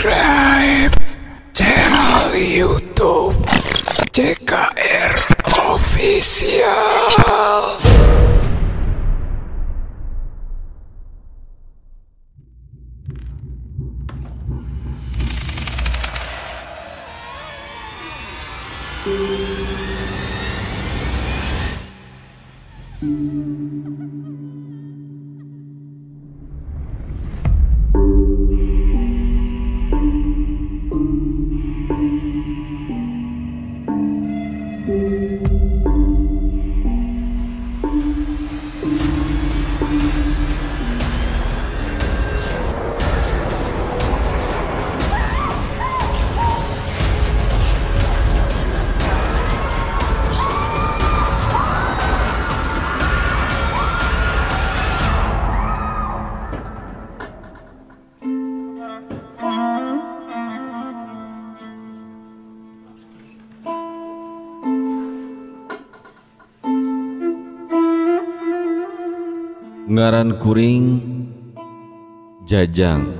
Subscribe channel YouTube CKR Official. Ngaran kuring Jajang,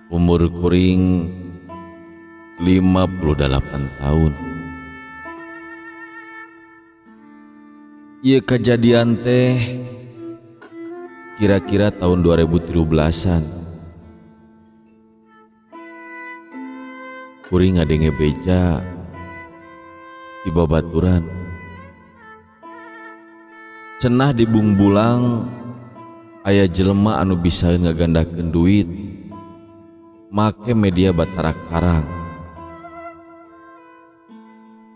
umur kuring 58 tahun. Ieu kejadian teh kira-kira tahun 2013-an. Kuring ngadenge beja di babaturan. Cenah di Bungbulang aya jelema anu bisa ngagandakeun duit make media Batara Karang.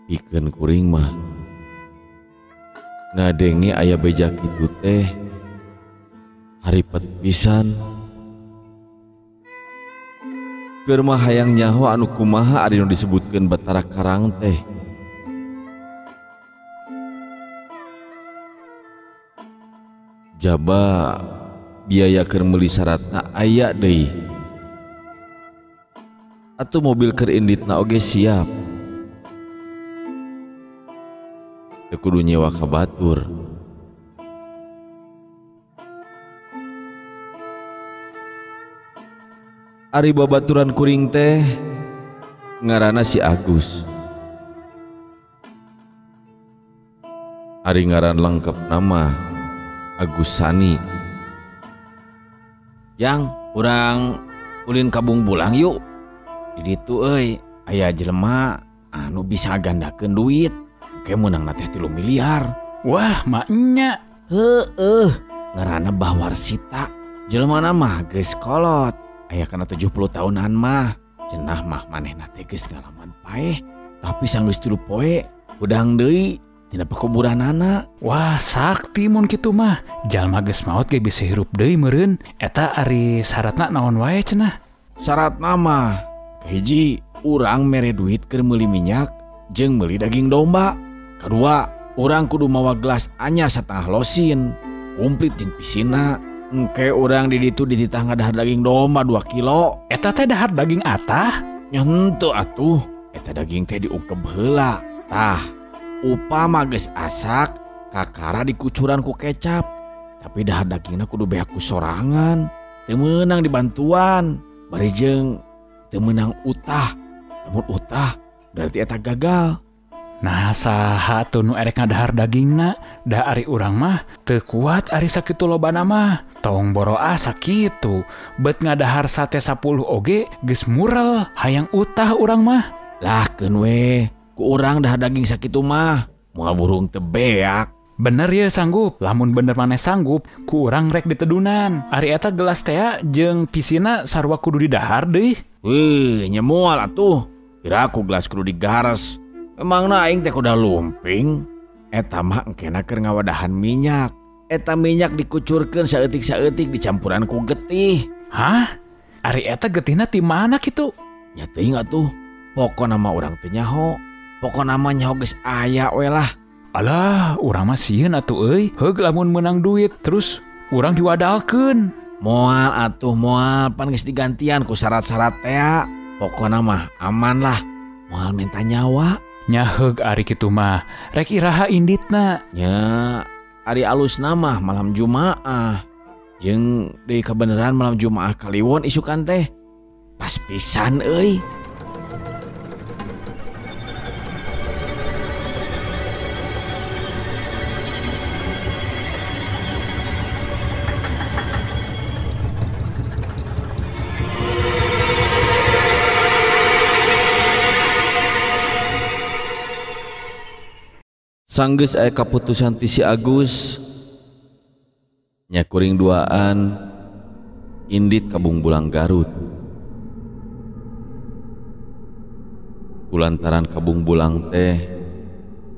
Pikeun kuring mah ngadenge aya beja kitu teh haripet pisan. Keur mah hayang nyaho anu kumaha ari nu disebutkeun Batara Karang teh. Jaba biaya keur meuli syaratna aya deui. Atuh mobil keur inditna oge siap. Teu kudu nyewa ka batur. Ari babaturan kuring teh ngaranna si Agus. Ari ngaran lengkap nama Agus Sani. Jang, urang ulin ka Bungbulang yuk. Di ditu euy aya jelema anu bisa gandakeun duit. Engke meunangna teh 3 miliar. Wah, maknya. Heueuh, ngaranna Bah Warsita. Jelemana mah geus kolot. Aya kana 70 tahunan mah. Cenah mah manehna teh geus ngalaman paeh, tapi sanggeus 3 poe hudang deui tina pekuburanana. Wah, sakti mun kitu mah. Jalma geus maot ge bisa hirup deui meureun. Eta ari syaratna naon wae cenah? Syaratna mah kahiji, urang mere duit keur meuli minyak jeung meuli daging domba. Kadua, urang kudu mawa gelas anyar satengah losin, komplit jeung pisina. Engke urang di ditu dititah ngadahar daging domba 2 kilo. Eta teh dahar daging atah? Nya henteu atuh, eta daging teh diungkep heula. Tah, upama geus asak kakara dikucuran ku kecap, tapi dahar dagingna kudu beak ku sorangan, teu meunang dibantuan, bari jeung teu meunang utah. Lamun utah berarti eta gagal. Nah, saha tuh nu erek ngadahar dagingna? Da ari urang mah teu kuat ari sakitu lobana mah. Tong boroah sakitu, bet ngadahar sate 10 oge geus murel, hayang utah urang mah. Lah keun we, ku urang dahar daging sakitu mah moal burung teu beak. Bener ya sanggup. Lamun bener maneh sanggup, ku urang rek ditedunan. Ari eta gelas tea jeung pisina sarua kudu didahar deui. Wih, nya moal atuh. Pira ku gelas kudu digares. Emangna aing teh kuda lumping. Eta mah engkena keur ngawadahan minyak. Eta minyak dikucurkeun saeutik-saeutik dicampuran ku getih. Hah? Ari eta getihna ti mana kitu? Nya teuing atuh. Pokona mah urang teu nyaho. Pokona mah nyaho geus aya we lah. Alah, urang mah sieun atuh euy. Heug lamun meunang duit terus urang diwadalkeun. Moal atuh moal, pan geus digantian ku syarat-syarat tea. Pokona mah aman lah. Moal minta nyawa. Nya heug ari kitu mah. Rek iraha inditna. Nya ari alusna mah malam Jumaah. Jeung deui kabeneran malam Jumaah Kaliwon isukan teh. Pas pisan euy. Sanggeus aya kaputusan ti si Agus nya kuring duaan indit ka Bungbulang Garut. Kulantaran ka Bungbulang teh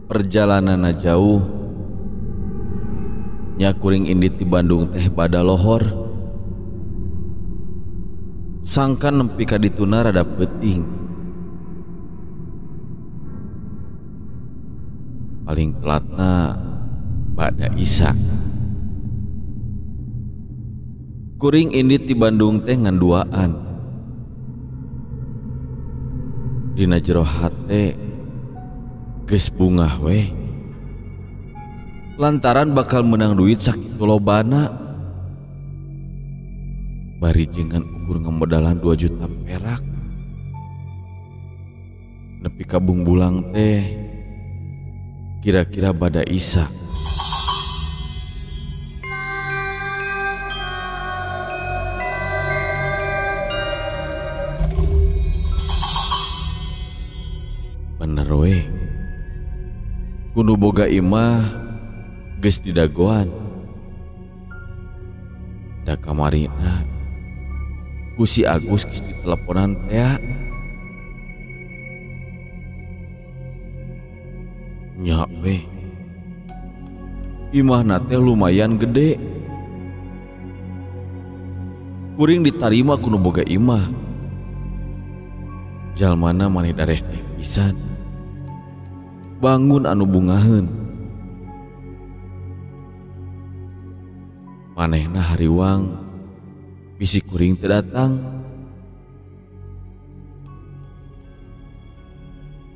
perjalananna jauh nya kuring indit di Bandung teh bada lohor. Sangkan nempi ka dituna rada peuting. Paling telatna bada Isa. Kuring indit di Bandung teh ngan duaan. Dina jero hate geus bungah weh. Lantaran bakal menang duit sakitu lobana. Bari jengan ukur ngamodalan 2 juta perak. Nepi ka Bungbulang teh kira-kira bada Isa. Bener weh. Kudu boga imah geus didagoan. Da kamarina ku si Agus geus diteleponan tea. Nya weh. Imahna teh lumayan gede. Kuring ditarima ku nu boga imah. Jalmana maneh dareh teh pisan. Bangun anu bungaheun. Manehna hariwang bisi kuring teu datang.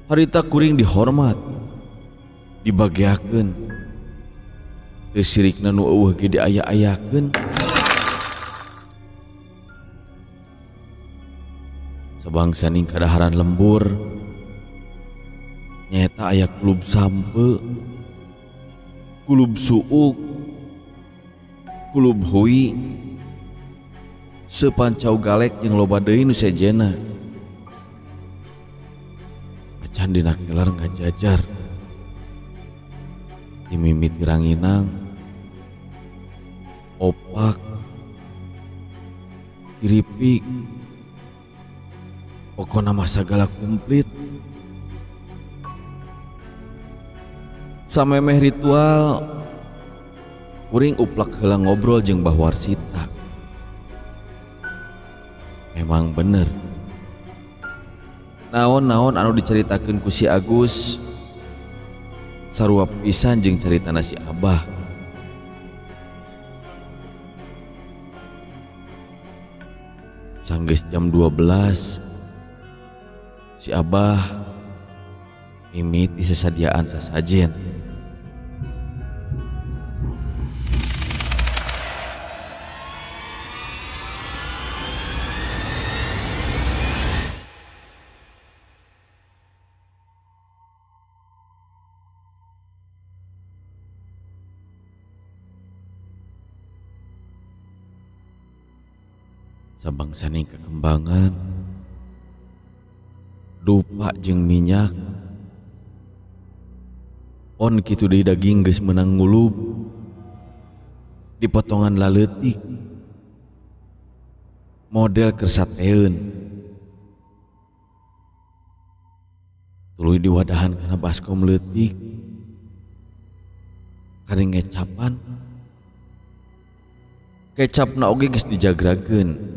Harita kuring dihormat, dibageakeun. Teu sirikna nu eueuh ge diaya-ayakeun. Sabangsaning kadaharan lembur nyaeta aya klub sampe, klub suuk, klub hui, sepancau galek jeung loba deui nu sejenna. Acan dina kelar ngajajar dimimiti ranginang, opak, kiripik, pokona mah sagala komplit. Samemeh ritual kuring uplak heula ngobrol jeung Bah Warsita. Memang bener. Naon-naon anu diceritakeun ku si Agus sarua pisan jeung caritana si Abah. Sanggeus jam 12 si Abah mimiti sesadiaan sasajen. Sabangsaning kekembangan dupa jeung minyak on kitu deui daging geus meunang ngulub dipotongan laleutik model kersateun tuluy diwadahan kana baskom leutik kari ngecapan kecapna oge geus dijagrakeun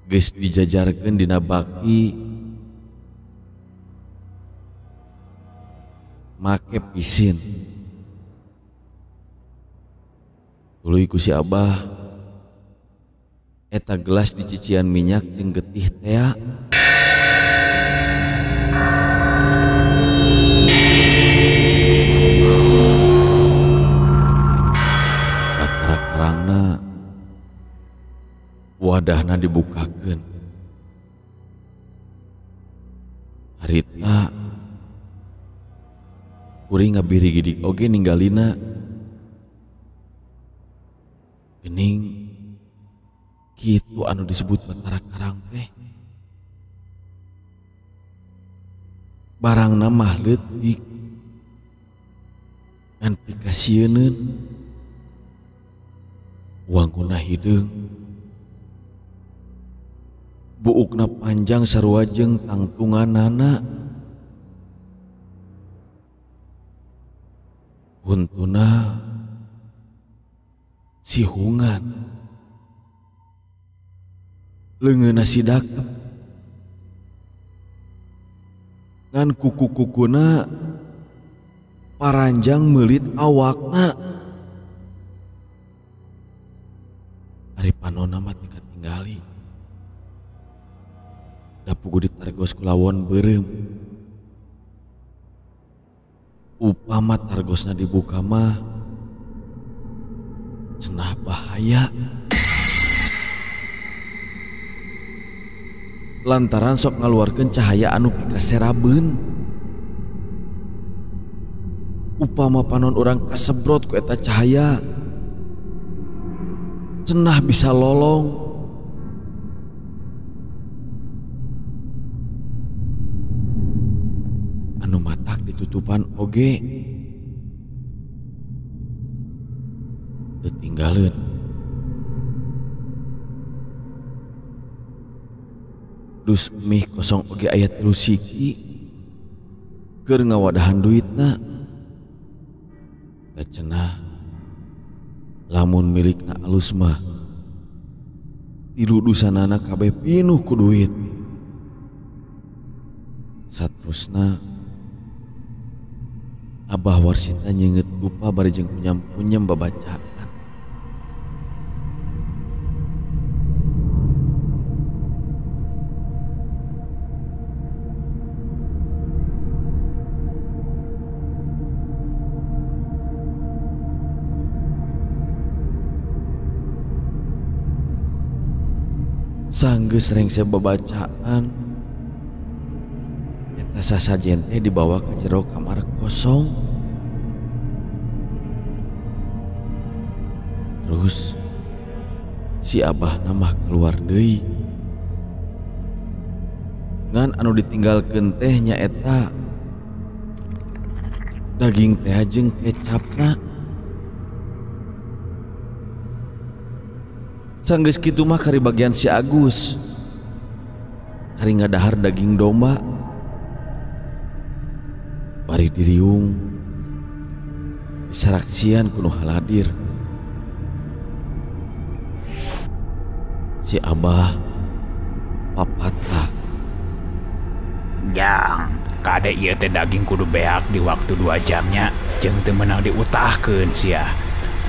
geus dijajarkeun dina baki make pisin. Tuluy ku si Abah eta gelas dicician minyak jeung getih tea. Batara karang Wadahna dibukakeun. Harita kuring ngabirigidik oge ninggalina. Gening kitu anu disebut Batara Karang teh. Barangna mah leutik ngan pikasieuneun. Wanguna hideung, buukna panjang sarua jeung tangtunganana. Huntuna sihungan, leungeunna sidakep, ngan kuku-kukuna paranjang meulit awakna. Ari panonna mah teu katinggali. Da puguh ditargos ku lawon beureum. Upama targosna dibuka mah cenah bahaya. Lantaran sok ngaluarkeun cahaya anu pikaserabeun. Upama panon urang kasebrot ku eta cahaya, cenah bisa lolong. Anu matak ditutupan oge teu tinggaleun. Dus mih kosong oge aya 3 siki keur ngawadahan duitna. Da cenah lamun milikna alus mah tilu dusanana kabeh pinuh ku duit. Satrusna Abah Warsita nyeungeut lupa bari jeung punyam-punyam babacaan. Sanggeus rengse babacaan, eta sasajen teh dibawa ka jero kamar kosong. Terus si abahna mah keluar deui. Ngan anu ditinggalkeun teh nyaeta daging teh jeung kecapna. Sanggeus kitu mah kari bagian si Agus, kari ngadahar daging domba. Bari diriung disaraksian ku nu haladir. Si Abah papatah. Jang, kade ieu teh daging kudu beak di waktu 2 jamnya, jeung teu meunang diutahkeun sia.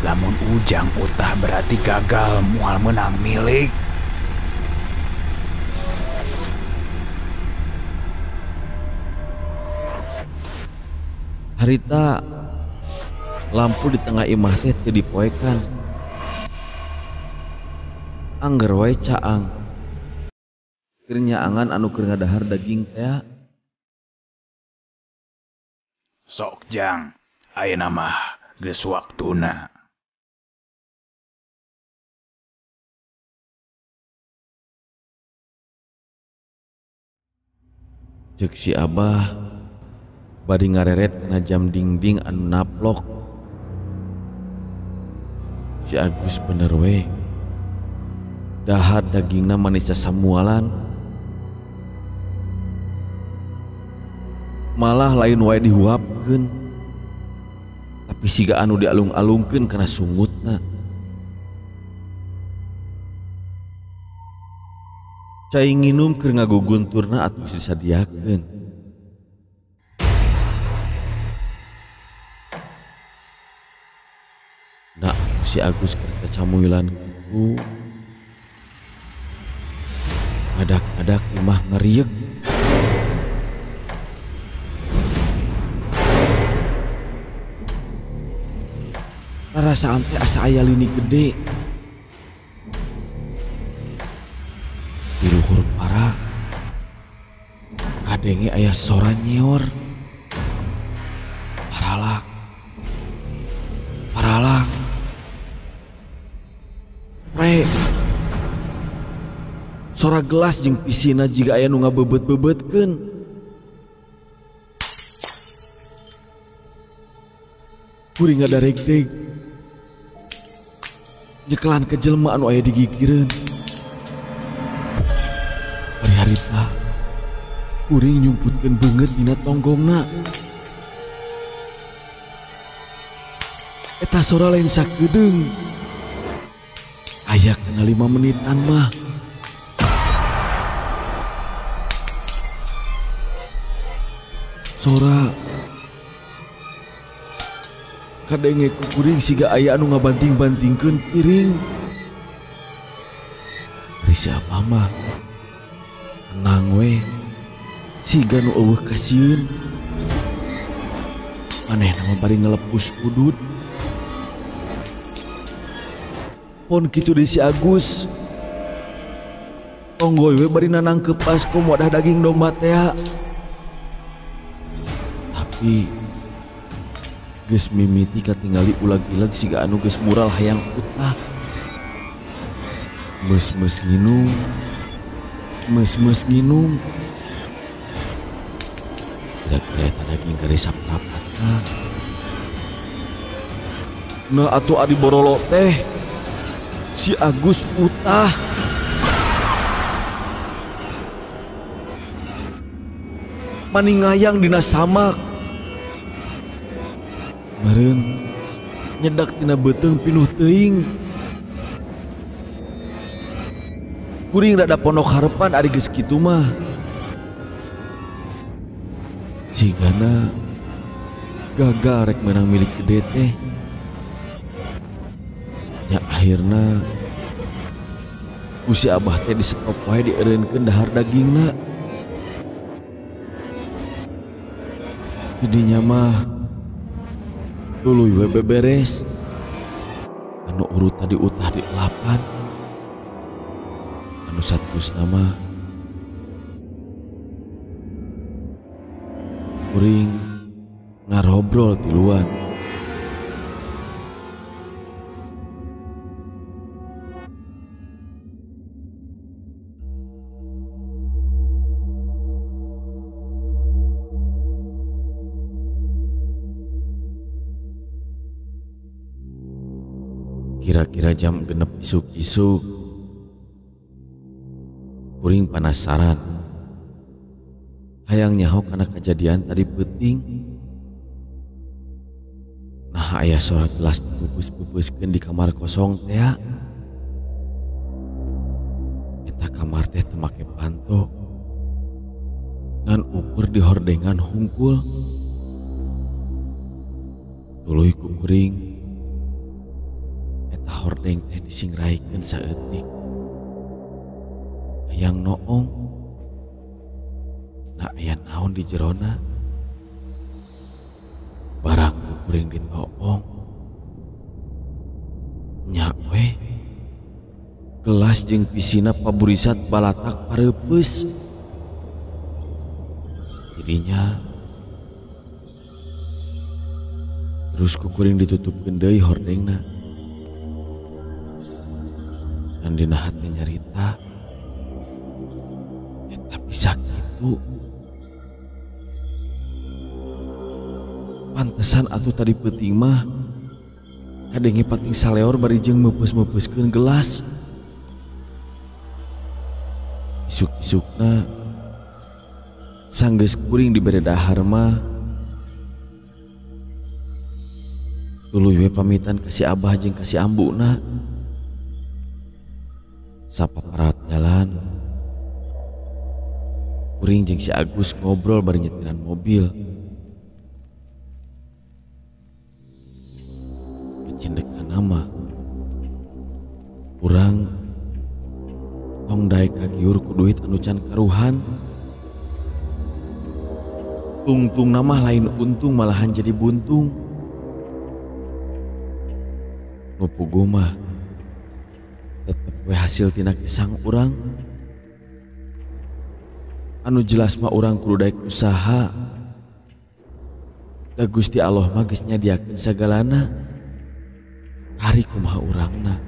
Lamun ujang utah berarti gagal moal menang milik. Harita lampu di tengah imah teh teu dipoekan. Angger wae caang. Keur nyaangan anu keur ngadahar daging teh. Sok jang, ayeuna mah geus waktuna. Ceuk si Abah bari ngareret kana jam dingding anu naplok. Si Agus bener we. Dahar dagingna manis samualan. Malah lain wae dihuapkeun, tapi siga anu dialung-alungkeun kana sungutna. Cai nginum keur ngagugunturna atuh geus disadiakeun. Nah, si Agus keur camuilan kitu, ngadak-ngadak imah ngarieg. Rarasaan teh asa aya lini gede. Di luhur para kadenge aya sora nyior. Paralak. Paralak. Pre. Sora gelas jeung pisina jiga aya nu ngabeubeut-bebeutkeun. Kuring ngadaregdeg. Nyekelan ke jelema anu aya di gigireun. Bari harita kuring nyumputkeun beungeut dina tonggongna. Eta sora lain sakedeung. Aya kana 5 menitan mah. Sora kadenge ku kuring siga aya anu ngabanting-bantingkeun piring. Ari si abah mah tenang we, siga nu eueuh kasieun. Manehna mah bari ngelepus udud. Pon kitu deui si Agus. Tonggoy we bari nanangkep baskom wadah daging domba tea. Tapi geus mimiti katingali ulag-ilag siga anu geus mural hayang utah. Meus-meus nginum, meus-meus nginum. Kira-kira eta daging karisap rapatna. Nah atuh ari borolo teh si Agus utah. Mani ngayang dina samak. Meureun nyedak tina beuteung pinuh teuing. Kuring rada pondok harepan ari geus kitu mah. Cigana gagal rek menang milik gede teh. Ya akhirna ku si abah teh di stop wae diereunkeun dahar dagingna. Jadinya mah tuluy we beberes. Anu urut tadi utah di 8. Anu saterusna mah kuring ngarobrol tiluan. Kira-kira jam 6 isuk-isuk, kuring penasaran. Hayang nyaho kana kejadian tadi peuting. Nah aya sora gelas pupus-pupuskeun di kamar kosong teh. Eta kamar teh teu make panto. Ngan ukur di hordengan hungkul. Tuluy ku kuring eta hordeng teh disingraikeun saeutik. Hayang noong. Nah aya naon di jerona. Barang ku kuring ditoong. Nya we. Gelas jeung pisina paburisat balatak pareupeus. Jadinya terus ku kuring ditutupkeun deui hordengna. Dan dina hati nyarita, eta bisa kitu. Pantesan atuh tadi peuting mah kadenge pating saleor bari jeung meupeus-meupeuskeun gelas. Isuk-isukna sanggeus kuring dibere dahar mah tuluy we pamitan ka si abah jeung ka si ambuna. Sapaparat jalan kuring jeung si Agus ngobrol bari nyetiran mobil. Kecindekan nama urang tong daek kagiur ku duit anu can karuhan. Tungtung nama lain untung malahan jadi buntung. Nu puguh mah tetep we hasil tina kesang urang. Anu jelas mah urang kudu daek usaha. Da Gusti Allah mah geus nyadiakeun sagalana. Hari kumaha urangna.